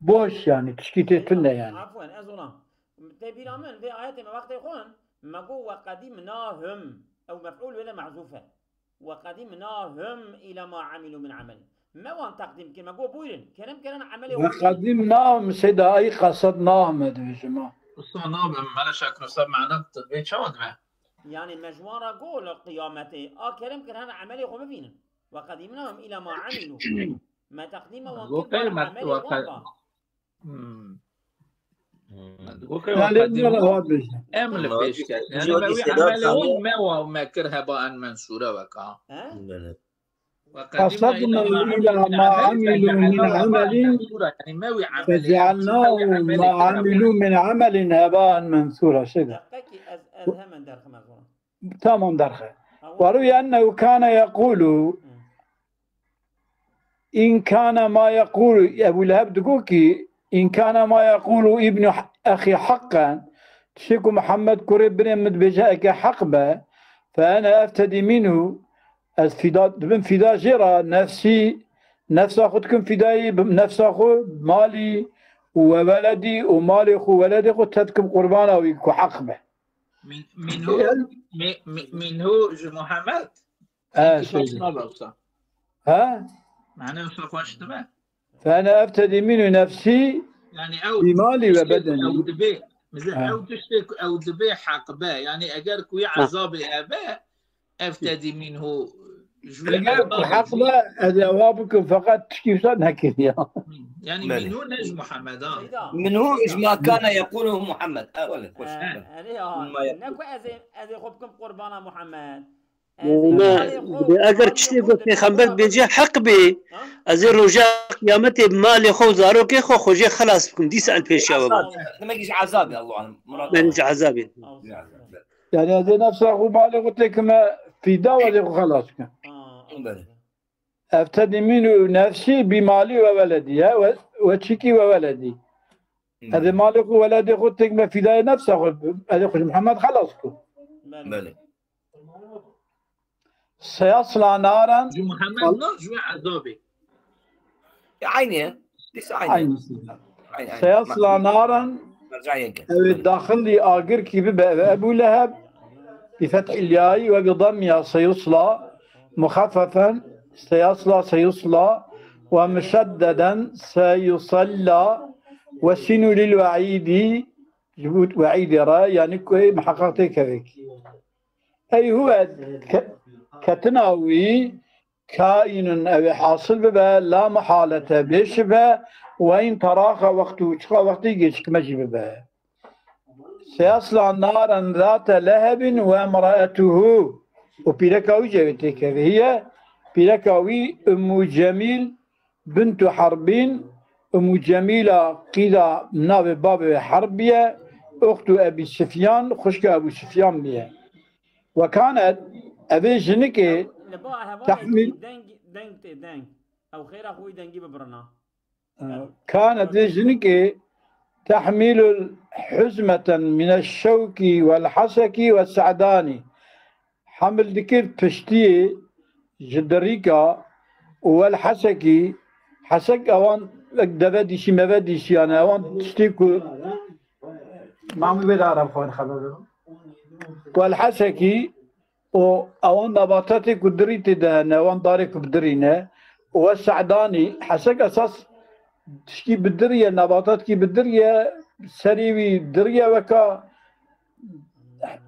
boş, yani tişkî tê tune yani. Afwen, ez ona. Tê bîra min, vê ayetê me wextê xwin, me got, "Ve qedîmnahum." Ew mef'ûl wê de mehzûf e. "Ve qedîmnahum îlâ mâ amilû min amelin." Me wan teqdîm kir, me got, "Bûyrin, kerem kerem emelê Ve xwe." Qedîmnahum, seyda, ay qesednahum e dibêjim ha. Usta nabim, meleşek nusa mena vê çawa dibe? Yani me ji wan re got li qiyametê, "A kerem kerem emelê xwe bivînin." "Ve qedîmnahum îlâ mâ amilû." Me teqdîma wan kir, me emelê wan ba. Hmm. Hmm. Em li pêş ket. Yani me wî emelê wî me wa me kir heba en mensûre weka. He? Belê. Ve qedîmna îlâ mâ amilû min amelin, yani me wî emelê, fecealnâhu mâ amilû min amelin hebâen mensûra. Şey de. Deqekî ez, ez hemen derxime zor. Tamam derxe. Tamam. Ve rûye ennehu kâne yekûlû. Hı. "İn kâne ma yekûlû", Ebu Leheb digot ki, "İn kâne ma yekûlû ibnu ehî haqqen", tiştê ku Muhammed kurê birê min dibêje eke heq be, "fe ene eftedî minhu", ez fîda, dibim fîda jê re, nefsî, nefsa xwe dikim fîdayî, bi nefsa xwe, malî û we weledî û malê xwe, weledê xwe te dikim qurbana wî ku heq be. Min-, minhu, mi-, mi-, minhu ji Muhammed? E, Peki, şey. Saçma be usta. Ha? Mane usta xweş dibe? Fe ene eftedî minhu nefsî. Yani ew bi malî ve bedenî. Ew dibe. Mesela ew tiştê ku ew dibe heq be. Yani eger ku ya ezabê hebe, eftedî minhu. Eger ku heq be, ez ê ewa bikim, feqet tişkî wisa nekiriya. Yani minhu ne ji Muhammed ha. Minhu ji ma kana yekulu Muhammed. Ha, wele, xweş. E, erê ha. Ne ku ez ê, ez ê xwe bikim qurbana Muhammed. Me, eger tiştê ku pêxember dibêje heq bê, Ez ê roja qiyametê bi malê xwe û zarokê xwe xwe jê xelas bikim. Dîsa li pêşiya we bûm. Demek ki azab ya Allah'ın. Murat. Ben ji ezabê. Azab. Yani ez ê nefsa xwe malê xwe têkime fîda ve xwe xelas kim. Böyle. Eftedî min û nefsî bi malî ve weledî. He? Ve, ve çîkî ve weledî. Ez ê malê xwe weledê xwe têkime fîdayê nefsa xwe. Ez ê xwe ji Muhammed xelas kim. Böyle. Seyasla naran. Ji Muhammed na ji we ezabê. Ya aynı ya. Dîsa aynı. Aynı. Aynı, aynı. Seyasla naran. Mercan yeke. Ew ê daxilî agirkî bibe ev Ebu Leheb. Bi fethil yayî ve bi dammiha seyusla. Muxaffafen seyasla seyusla. Ve muşeddeden seyusalla. Ve sinu lil ve'îdî. Ji bo we'îdê re yani ku muheqeq tê kevek. Ey huwe ke-, ketina wî kaînun ew ê hasil bibe, la muhalete bê şibe, ve in teraxa wextu çiqa wextî gecikme jî bibe. Seyasla naran zate lehebin ve emraetuhu. Û pîreka wî jî wê têkeve. Hiye pîreka wî Ummu Cemîl bintu Herbin, Ummu Cemîla qîda navê babê wê Herb biye, uxtu Ebî Sifyan, xwişka Ebû Sifyan biye. Ve kanet, evê jinikê Li ba hevalê Tahmîl- deng, deng tê deng. Ew xêra xwe wî dengî bibirina. Kanet vê jinikê tehmîlul huzmeten mine şewkî wel hesekî ve se'danî. Hemil dikir piştiyê ji dirîka û wel hesekî, hesek ewan wek deve dîsî, meve dîsî, yani ewan tiştê ku mamî wê de Arab xwe xeber bibin. Wel hesekî û ewan nebatatê ku dirî tê de hene, ewan darê ku bidirîne, û we se'danî, hesek esas tişkî bidiriye, nebatatkî bidiriye, serê wî diriye weka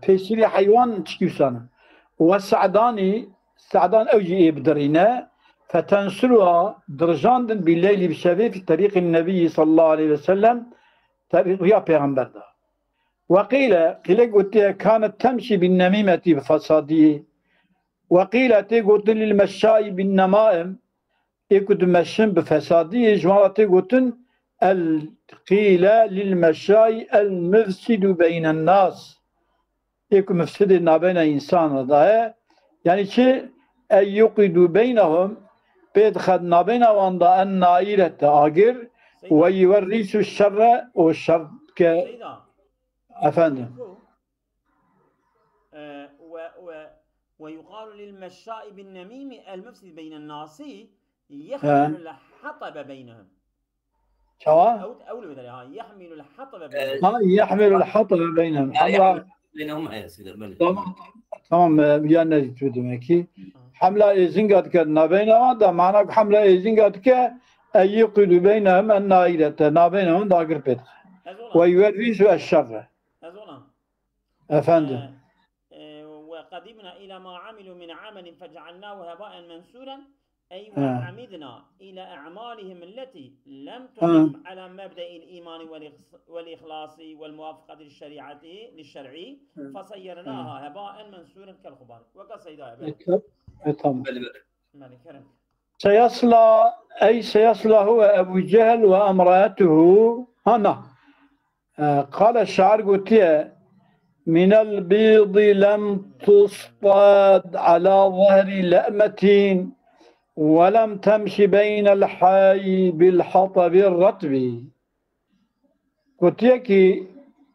pêsîrê heywan tişkî wisa ne. Û we se'danî, se'dan ew jî ê bidirîne, fetensiluha, dirijandin bi leylî bi şevê fi terîqî nebî sallallahu aleyhi ve sellem, terî-, riya pêxember de. Ve qîle, qîle gotiye, kanet temşî bin nemîmetî bi fesadiyê. Ve qîle tê gotin lil meşşayî bin nemaim, ê ku dimeşin bi fesadiyê, ji wan re tê gotin el qîle lil meşşayî el mufsidu beynen nas. Ê ku mufsidê nabeyna însan re daye. Yani çi? Ey yuqidu beynehum, pê dixe nabeyna wan da en naîrete agir, ve yuwerrîsu şerre û şer ke Seyda, efendim. ku, e, ve, ve, ve yuqalu lil meşşai bin nemîmi el mufsid beynen nasi yehmilul hatabe beynehum. Çawa? Ew, ew li bedel ha, yehmilul hatabe beyne. Ha, yehmilul hatabe beynehum. Yani Hemla, Beynehum heye seyda böyle. tamam. Tamam, e, ya ne diyor demek ki? Hemla êzinga dike nabeyna wan da, mana ku hemla êzinga dike, ey yuqidu beynehum en naîrete, nabeyna wan dagir pê dike. Ez olan. Ve yuwerrîsu eşşerre. Ez olan. Efendim. E, e, ve qadimna ila ma amilu min amelin fecealnahu hebaen mensûren. Ey Ha. ve amidna ila a'malihim alleti lem Ha. tuqim ala mebde'il imani vel ihs-, vel ihlasi vel muvafaqati lil şeriati, lil şer'i, Hı. fesayyernaha hebaen mensûren kel xubar. Weka Seyda E, be. ta-, e, tamam. Böyle böyle. Mele kerem. Seyasla, ey seyasla huve Ebu Cehil ve emraetuhu. Hana. E, qale şair gotiye, minel bîdî lem tustad ala zehri le'metin ve lem temşi beynel hayy bil hatabi ratbi. Gotiye ki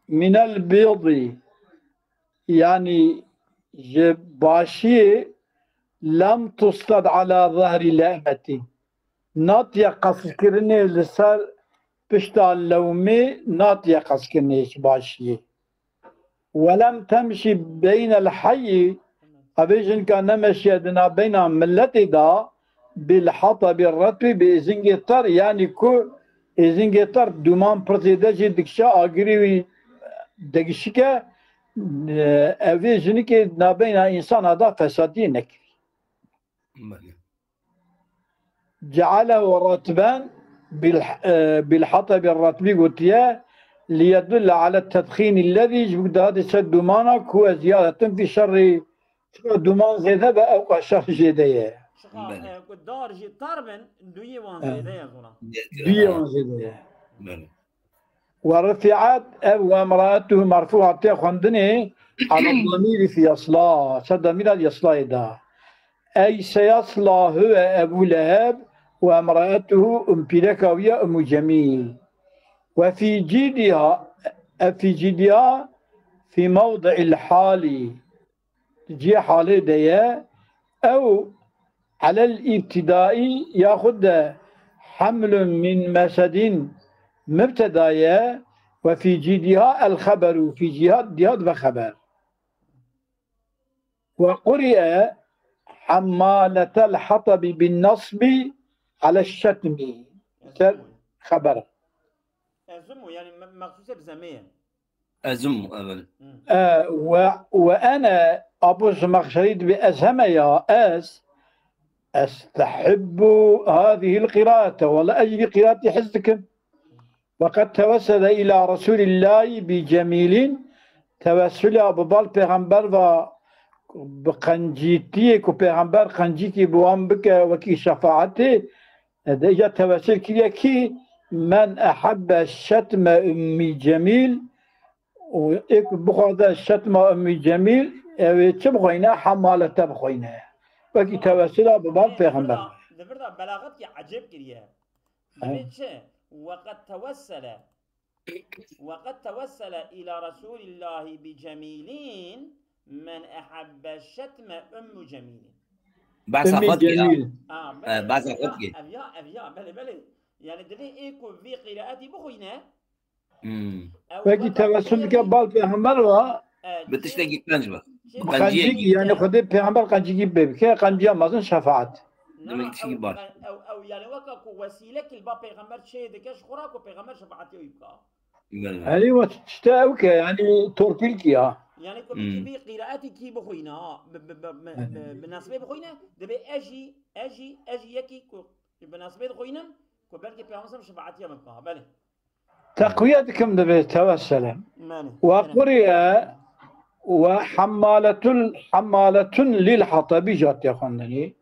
minel bîdî, yani ji başiyê lem tustad ala zehri le'metin. Natiye qeskirinê li ser pişta lewmê natiye qeskirinê ji başiyê. Welem temşî beynel heyî, evê jinka nemeşiye di nabeyna milletê de bil hatabi retbî bi êzingê ter, yanî ku êzingê ter duman pir zêde jê dikişe, agirî wî degişike, e, evê jinikê nabeyna însana de fesadiyê nekirî. Böyle. Cealehu ratben bil, e, bil hatabi ratbî gotiye, liyedulle ala tedxînî lezî, ji bo dihate ser dumana ku ez ziyadetin fî şerrî, çima duman zêde be, ew qa şer zêde ye. Şixa, Belê. e, ku dar jî tar bin, duyê wan He. zêde ye zûna. Duyê wan zêde ye. Belê. ورفعت ev وامرأته مرفوع hatiye xwendinê على الضمير في يصلى. Ser damîra yaslayê da. أي سيصلى هو أبو لهب وامرأته û pîreka wî ya Ummu Cemîl. وفي جيدها, e, في جيدها في موضع الحال. Cihê halê de ye. Ew على الابتداء yaxud de حمل من مسد mubteda ye. وفي جيدها الخبر, في جيدها dibe xeber. وقرئ حمالة الحطب بالنصب على الشتم. Ser xeber. Ezim û, yani, me-, mexsûsê bi zemê ye. Ezim û, evet. Hı. E, ve, ve ene, Abu Zemaxşerî dibe ez heme ya, ez, estehibbu hadihil qiraate. Wala ez vî qiraatî hez dikim. وقد توسل إلى رسول الله بجميل, tewessula bi bal pêxember va bi qencîtiyê ku pêxember qencîkî bi wan bike wekî şefaetê, e, de îca tewessül kiriye kî men ehebbe şetme Ümmî Cemîl, û ê ku bixwaze şetma Ümmî Cemîl, ew ê çi bixweyne? Hemalete bixweyne. Wekî tewessula bi bal pêxember. Di vir de, di vir de belaxetkî ecêb kiriye. Dibê çi? وقد توسل. وقد توسل إلى رسول الله بجميل من أحب الشتم أم جميل. Behsa Ümmî xwe dikê, Cemîl. Ha, E, belê, behsa ev xwe ya, dikê. ev ya, ev ya, belê, belê. Yani, divê ê ku vî qîraetî bixwîne, Hmm. Ew Wekî weka tewessül dike bal pêxember va. E, Bi tiştekî qenc be. Bi qenciyekî, qenciyekî, yani, yani. Xwedê pêxember qencikî pê bike, qenciya mezin şefaet. Na, Demek ki ew, baş. ew, ew, yani, weka ku wesîlekî li ba pêxember çê dike, ji xwe ra ku pêxember şefaetê wî bika. Belê. Erê, we tişte ew ke, yani, torpîl kî ya. Yani, ku Hmm. bikî vî qîraetî kî bixwîne, ha, bi, bi, bi, bi, bi, bi nesbê bixwîne, dibê ez jî, ez jî, ez jî yekî ku bi nesbê dixwînim, ku belkî pêxember şefaetiya min bika, ha, belê. Teqwiye dikim, divê tewessele. Belê. Ve quriye ve hemmaletul, hemmaletun lil hatabî jatiye xwendinî.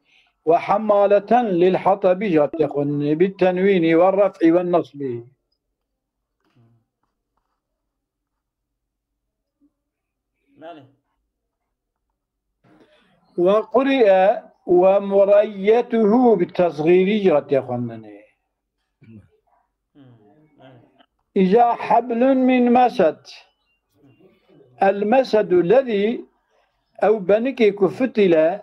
Ve hemmaleten lil hatabî jatiye xwendinî. Bi tenwînî ve ref'î ve nasbî. Belê. Ve quriye ve mureyyetuhu bi tesgîrî jatiye xwendinê. Îca heblun min mesed. El mesedu lezî, ew benikê ku fitîle,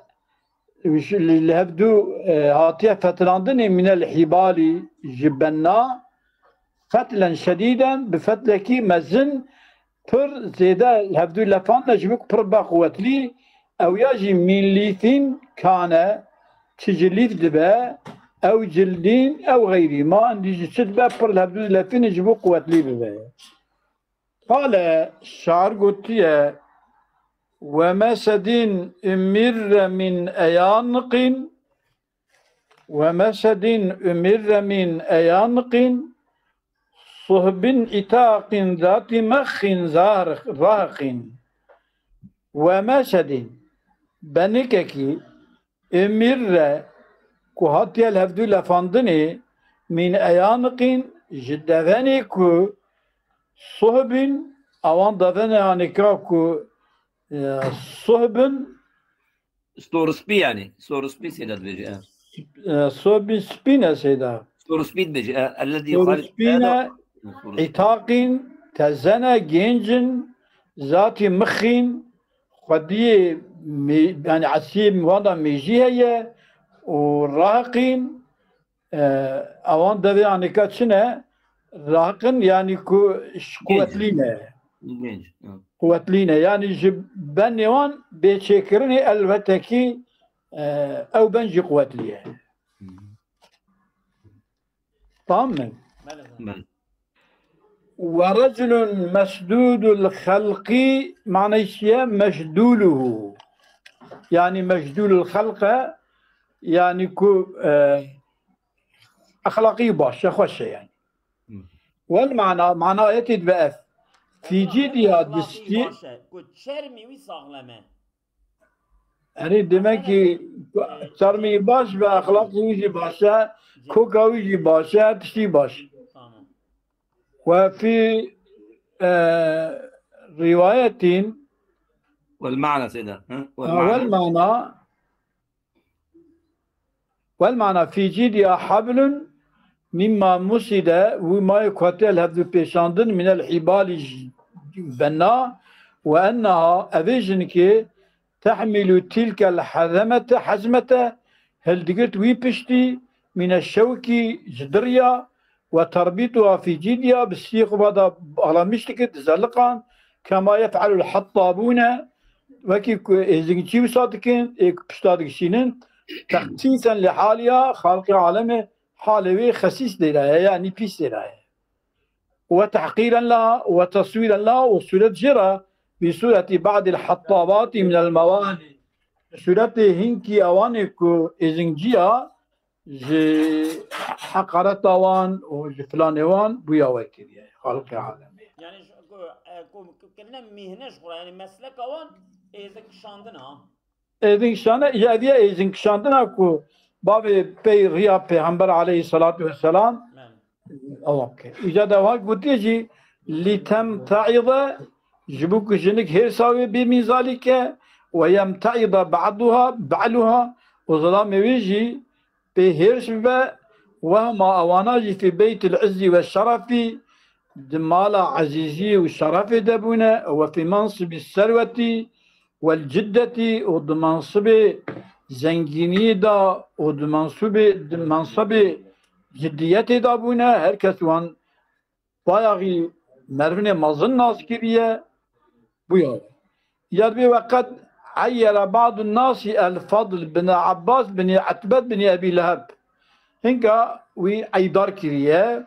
li hevdû, e, hatiye fetilandinê minel hîbalî ji benna, fetlen şedîden, bi fetlekî mezin, pir zêde li hevdû lefan de ji bo ku pir be quwetlî, ew ya jî mîn lîfîn kane, çi ji lîf dibe, ew cildîn, ew xeyrî. Ma endî ji çi dibe, pir li hevdû lefîn ji bo quwetlî bibe. Qale, şair gotiye, we mesedîn umirre min eyanqîn, we mesedîn umirre min eyanqîn, suhbin itaqîn zatî mexîn zahir-, zahqîn. We mesedîn, benikekî, umirre, ku hatiye li hevdû lefandinê, min eyanqîn, ji devenê ku suhbin, awan devenê anîka ku, e, suhbin, Storispî yani. Storispî sêda dibêje, e. E, suhbin spî ne sêda. Storispî dibêje, e, ellezî Storispî ne, itaqîn, tezene, gêncin, zatî mixîn, xwediyê mê-, yani esiyê wan da mêjî heye û rahiqîn, e, ewan devê anîka çi ne? Rahiqin yani ku ji Gênc. quwetlî ne. Gênc, hı. Quwetlî ne. Yani ji benê wan bê çêkirinê elbete kî, e, ew ben jî quwetlî ye. Hı. Tamam mı? Belê. Belê. Ve reculun mesdûdul xelqî manayî çi ye? Meşdûluhu. Yani meşdûlul xelqe, yani ku, e, exlaqî baş e, xweş e yani. Hı. Wel mana, mana ayetê dibe ev. Fî cîdiha Exlaqî distî. baş e, ku çermî wî saxlem e. Erê, demek ki, Mesela, e, Termî baş ve exlaqî wî jî baş e, koka wî jî baş e, tiştî baş. Tamam. Ve fî, e, riwayetin, والمعنى سيدنا، ها؟ Ha, والمعنى. والمعنى. والمعنى في جيدها حبل مما مسد, wî mayê ku hatiye li hevdu pêşandin, من الحبال, ji bena, وأنها, ev ê jinikê, تحمل تلك الحزمة, حزمة, hildigirt wî piştî, من الشوك, ji diriya, وتربطها في جيدها, bi stiyê xwe ve de baxlamiş dikir, dizeliqan, كما يفعل الحطابون, wekî ku êzingçî wisa dikin, ê ku pişta dikişînin, تخسيسا لحالها, xalqê alemê halê wê xesîs dêra ye, yanî pîs dêra ye. وتحقيرا لها وتصويرا لها, û sûret jê re, بصورة بعض الحطابات من المواني. Sûretê hinkî ewanê ku êzingciya ji heqareta wan û ji filanê wan bûya we kiriye, xalqê alemê. Yani, ku, e, ku, ku kirine mîhne ji xwe, yani mesleka wan êzing kişandin ha. Êzing kişandin, ya ev ye êzing kişandina ku bavê pey riya Pêxember aleyhissalatu vesselam. Ewa bike. Îca de wa gotiye jî, لتمتعض, ji bo ku jinik hêrsa wê bê min ذلك, ويمتعض بعضها، بعلها, û zilamê wê jî pê hêrs bibe, وهم, ewana jî في بيت العز والشرف, di mala ezîziyê û şerefê de bûne, وفي منصب الثروة والجدة, û di mensibê zengîniyê de û di mensubê, di mensibê ciddiyetê de bûne, her kes wan bayaxî merivnê mezin nas kiriye, bûya. Ya dibê, وقد عير بعض الناس الفضل بن عباس بن عتبة بن أبي لهب. Hinka wî eybdar kiriye.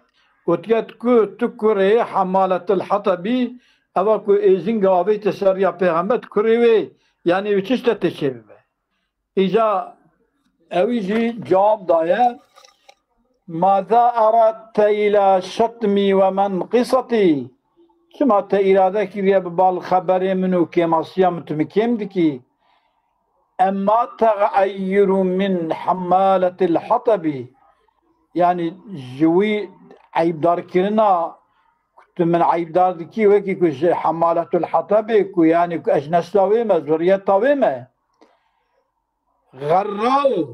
Gotiye, tu ku, tu kurê Hemaletil Hatab î, eva ku êzinga avête ser riya Pêxember, tu kurê wê, yanî wî çi tişte tê çêbibe? Îca ewî jî cewab daye, ماذا أردت إلى شتمي ومنقصتي؟ Çima te îrade kiriye bi bal xeberê min û kêmasiya min tu min kêm dikî? أما تغير من حمالة الحطب؟ Yanî ji wî eybdarkirina, tu min eybdar dikî, wekî ku ji Hemaletul Hatabê ku, yanî ku ez ji nesla wê me, zuriyeta wê me. غراء,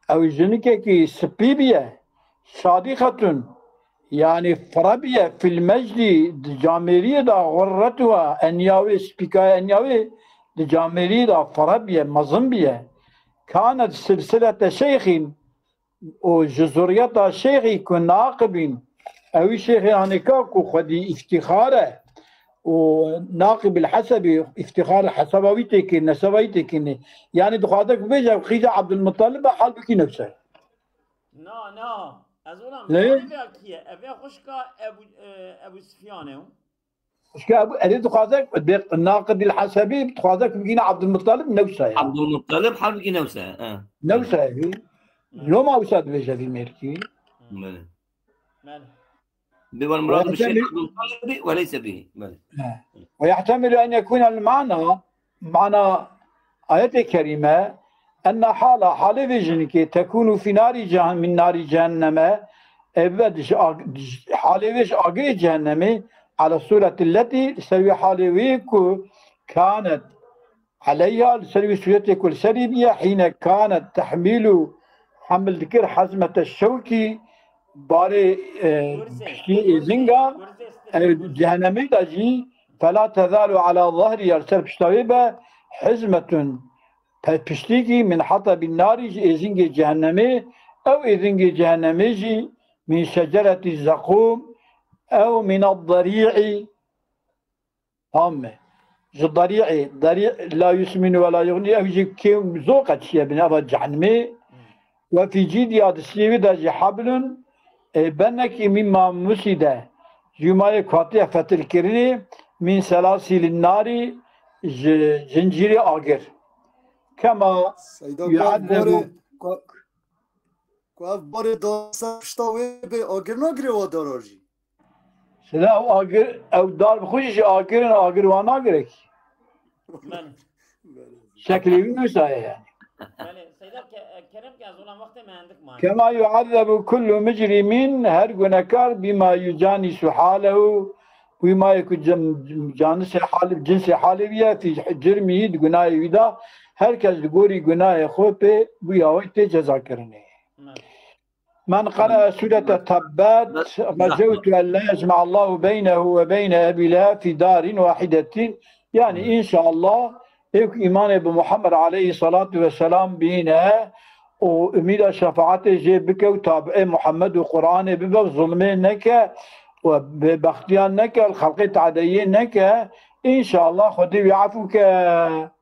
ew jinikekî spî bûye. شادخة, yanî fire bûye, في المجد, di camêriyê de, غرتها, enya wê, spîkaya enya wê, di camêriyê de fire bûye, mezin bûye. كانت سلسلة شيخ, û ji zuriyeta şêxî ku Naqib in, ewî şêxê hanêka ku xwedî îftîxar e, û Naqib il Hesebî, îftîxar heseba wî tê kirin, neseba wî tê kirinê. Yanî dixwaze ku bêje, ew xîza Ebdulmutalib e, halbûkî newse. Na, na. Ez ona Lê? Misalê vê kî ye? Ev ê xwişka Ebu, e, Ebu Sufyan e. Çike Ebu, erê dixwaze, bê Naqib il Hesebî, dixwaze ku bigîne Ebdulmutalib, newse ya. Ebdulmutalib, halbûkî newse, e. Newse ya. Loma wisa dibêje vî mêrkî. Belê. Belê. Bê wal murad bi şey Ebdulmutalib ve leyse bihî. Belê. He. ويحتمل أن يكون المعنى, mana ayetê kerîme, أن حال, halê vê jinikê, تكون في نار جهن-، من نار جهنم, e, ve di ji ag-, di ji, halê vê ji agirê cehennemê, على الصورة التي, li ser wê halê wê ku, كانت عليها, li ser wê sûretê ku li serî bûye, حين كانت تحمل, hemil dikir, حزمة الشوك, barê, e, piştî êzinga, e, cehennemê de jî, فلا تزال على ظهرها, li ser pişta wê be, حزمة, pe-, piştîkî, من حطب النار, ji êzingê cehennemê, ew êzingê cehennemê jî, من شجرة الزقوم, ew من الضريع, Tam me. Ji darî'ê, darî la yusminu ve la yuxnî, ew jî kêm zor qetişiye bin, eva cehenimê. Ve fî cîdiha, di stiyê wî de jî hablun, e, benekî mîn ma musîde, ji mayê ku hatiye fetilkirinê, mîn selasîlin narî, ji zincîrê agir. Kema Seyda, ku ev yu'ezzebu barê, ku, ku ev barê da ser pişta wê bê agir nagirê wa dara jî. Sila ew agir, ew dar bi xwe jî ji agir in, agir wan nagire kî. Belê. Şeklê wî wisa ye yani. Belê, Seyda, ke-, kerem Kema yu'azzebu kullu mujrimin, her gunekar bima yujanisu halehu, wî mayê ku cin-, canisê halê, cinsê halê wî ye, fî cirmî, di gunayê wî de, her kes li gorî gunayê xwe pê bûya wê tê cezakirinê. Men qere'e sûrete Tebbet, recewtu en la yecme'allahu beynehu ve beyne Ebî Leheb fî darin wahidetin. Yani, inşallah, ê ku îmanê bi Muhammed aleyhissalatu vesselam bîne û umîda şefaetê jê bike û tabi'ê Muhammed û Qur'anê bibe, zulmê neke û bêbextiyan neke, xelqê tadeyê neke, inşallah Xwedê wî efû ke.